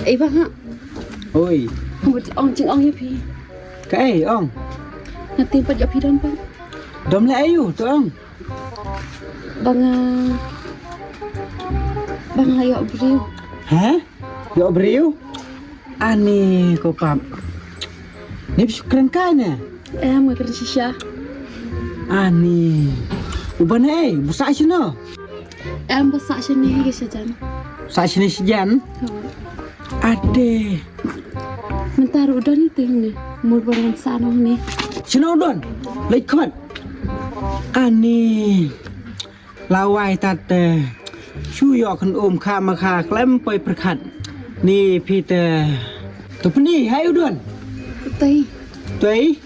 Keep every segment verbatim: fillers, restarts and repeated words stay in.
Ei ba nga. Oi. Mut ong jingong ïa phi. Kaei ong? Nga tieng pat ïa phi don pat. Dom leh aïu to ong? Ba nga, ba nga ïoh briew. Hah? Ïoh briew? Ani ko pap. Ni phi shu kren kai ne? Em, nga kren shisha. Ani. U ba ne ei, u sah shano? Em, ba sah shane ka shajan. Sah shane shajan? Ade. Mynta ruh don ite ne. Mur ba ngan sah noh ne. Shano don? Leit khot. Ani. Lawai tat te. Shu ïoh kynum kha ma kha klem poi pyrkhat. Ni phi te. To pyni hai u don. Tei. Tei.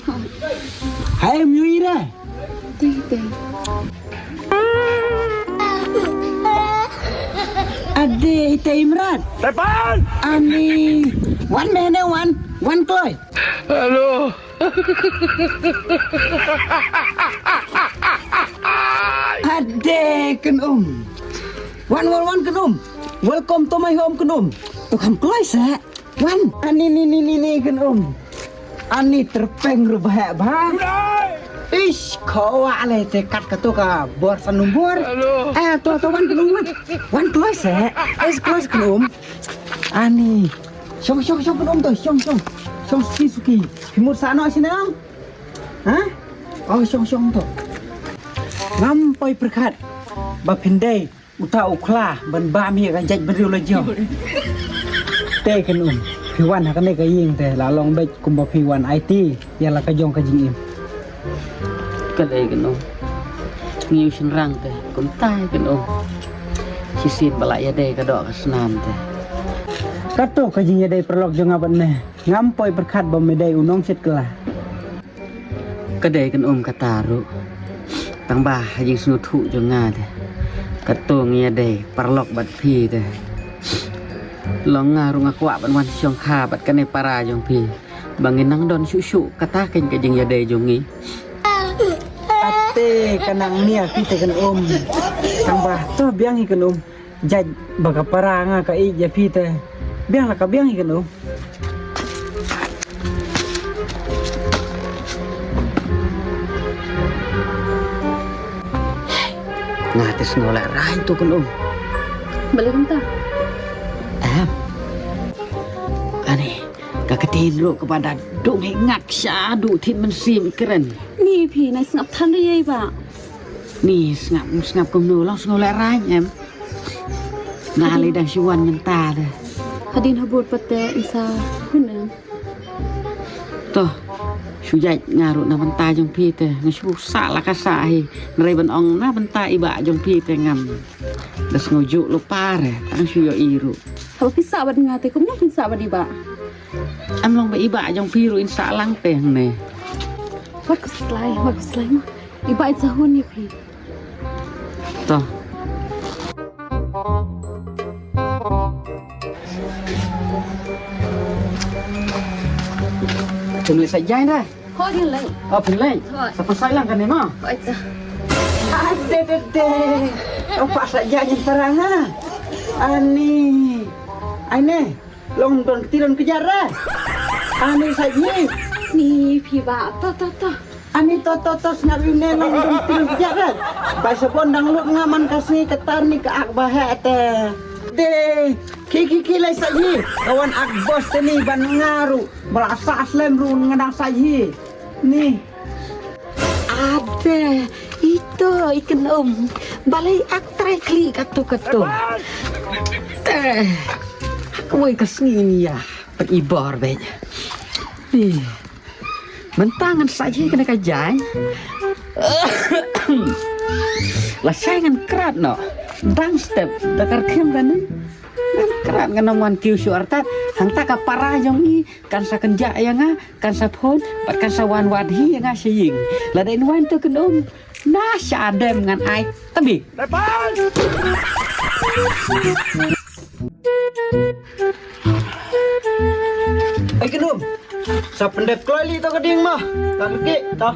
Hai em yui re. Tei tei. Ade tei mrat. Tepan. Ani. Wan mene wan. Wan kloi. Hello. Ade kynum. Wan wan wan kynum. Welcome to my home kynum. To kham kloi sa. Wan. Ani ni ni ni ni kynum. Ani terpeng ruh ba heh ba. Ish, khawa ale te kat ka to ka bor san nombor. Eh, to to wan kynum wan. Wan kloi sa. Ish, kloi kynum. Ani. Shong shong shong kynum to, shong shong. Shong suki suki. Phi mut sah noh sini. Ha? Oh, shong shong to. Ngam poi pyrkhat ba phin dei uta u khla ban bam ïa ka jait briew la jong. Te kynum, phi wan ha kane ka ïing te la long beit kumba phi wan aiti ïa la ka jong ka jingim. Ka dei kynum. Ngi u shynrang te kumta kynum. Shisien ba la ïadei ka doh ka snam te. Kato ka jingïadei paralok jong nga bad me. Ngam poi pyrkhat ba me dei u nongshit kylla. Ka dei kynum kata ruh. Tang ba ha jingsngewthuh jong nga te. Kato ngi ïadei paralok bad phi te. Long nga ruh nga kwah ban wan shongkha bad kane para jong phi. Ba ngin nang don shuh shuh kata keiñ ka jingïadei jong ngi. Ate ka nang nia phi te kynum. Tang ba to biang hi kynum. Jait ba ka para nga ka ïeit ïa phi te. Biang la ka biang hi kynum. Nga te sngew la rain to kynum. Balei kumta? Em. Ani, ka ktien ruh kaba da dung hi ngak sha du thit mynsiem kren. Ni phi nai sngap than ri ei ba. Ni sngap sngap kumno long sngew la rain em. Nga lei dang shu wan mynta te. Hadien habud pat te in sa hun em. To, shu jait nga ruh na bynta jong phi te, nga shu sah la ka sah hi. Nrei ban ong na bynta i bah jong phi te ngam da sngew juh lypa re, tang shu ïohi ruh. Haba phi sah bad nga te kumno phin sah bad i bah? Em long ba i bah jong phi ruh in sah lang te hangne. Wat khuslai, wat khuslai ma. I bah in sa hun ïa phi. To. Phin leit sa ïaid da. Hooid, phin leit. Oh, phin leit. Hooid. Sa pynshai lang kane ma. Hooid ta. Ai de de de. Oh, pa sa ïaid ni parang ha. Ani. Ai ne. Long don kti don kjat re. Ani sa ïaid. Ni phi ba. To to to. Ani to to to sngap ïa une nang dum pil biang re. Bai sabon dang lut nga man ka sngi kata ni ka ak ba heh te. De ki ki ki lai sa hi. Ka wan ak bos te ni ban nga ruh. Ba la sah slem ruh nga dang sa hi. Ni. Ade ito i kynum. Balei ak trai khlieh kato kato. Te. Kawei ka sngi ni ïa. Pynibor beit. Ni. Mynta ngan sa hi kane ka jaiñ. Lashai ngan krat noh. Dang step da ka rkhim kane. Ngan krat, ngan ym wan kiew shuh artat. Hangta ka para jong ngi kan sa kynjah ïa nga, kan sa phone bad kan sa wan wad hi ïa nga sha ïing. Lada in wan to kynum, na sha dem ngan ai tbit. Ai kynum. Sa pyndep kloi li to ka dieng mo. Ta ka ki to.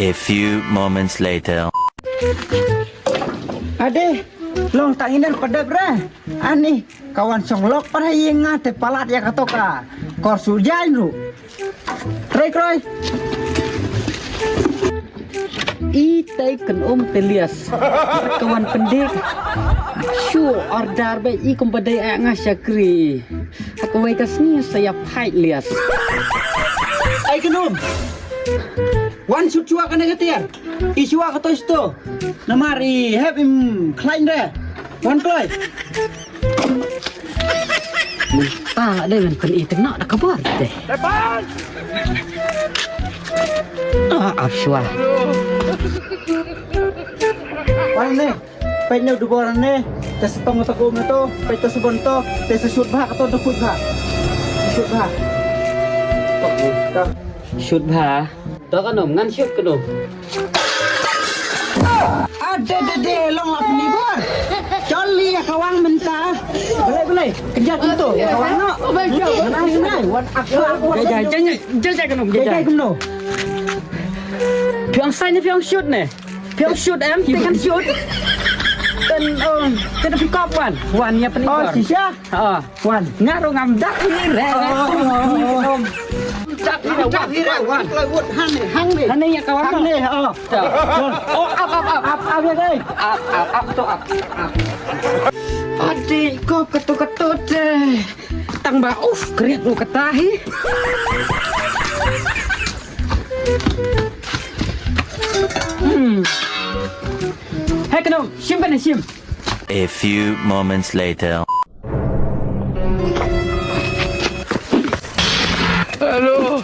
A few moments later. Ade, long tang iner padep re. Ani, kawan song lok para yenga te palat ya katoka. Kor su jain ru. Try kroi. I tai kan um te lias. Kawan pendik. Shu order ba i kum badai a nga shakri. Aku wai ka sngi saya pait lias. Ai kan um. Wan sut chua ka negatir. I chua ka to sto. Namar i hep im khlain re. Wan kloi. Mynta la dei men pyn-i teng noh da ka bor te. Ah, ap shwa. Wan ne. Peit ne u dubor ne. Te sa tong ta kum ne to. Peit te sa bon to. Te sa shut bha ka to, te kut bha. Shut bha. Shut bha. To ka num, ngan shoot ka num. Ade de de, long la pynibor. Chol li ya kawang mynta. Belai belai. Kejat tu ya kawang no. Nai nai, wan ak ak. Jai jai jai jai ka num, jai jai. Jai jai kumno. Phi ong sign ne phi ong shoot ne. Phi ong shoot em, te kan shoot. Kan ong, te da phi kop wan. Wan ya pynibor. Oh, shisha. Ha. Wan. Nga ruh ngam dak hi re. Oh, oh, oh. Dak hi re, wan. Dak hi re, wan. Kloi wut, han ni, hang ni. Han ni ya kawang. Han ni, oh. Oh, ap, ap, ap. Ap, ap ya dei. Ap, ap, ap tu, ap, ap. Adik, ko ketu-ketu te. Tang ba, uf, kriat lu kata hi. Hmm. Hei, kenu, shim kan shim. A few moments later. Hello.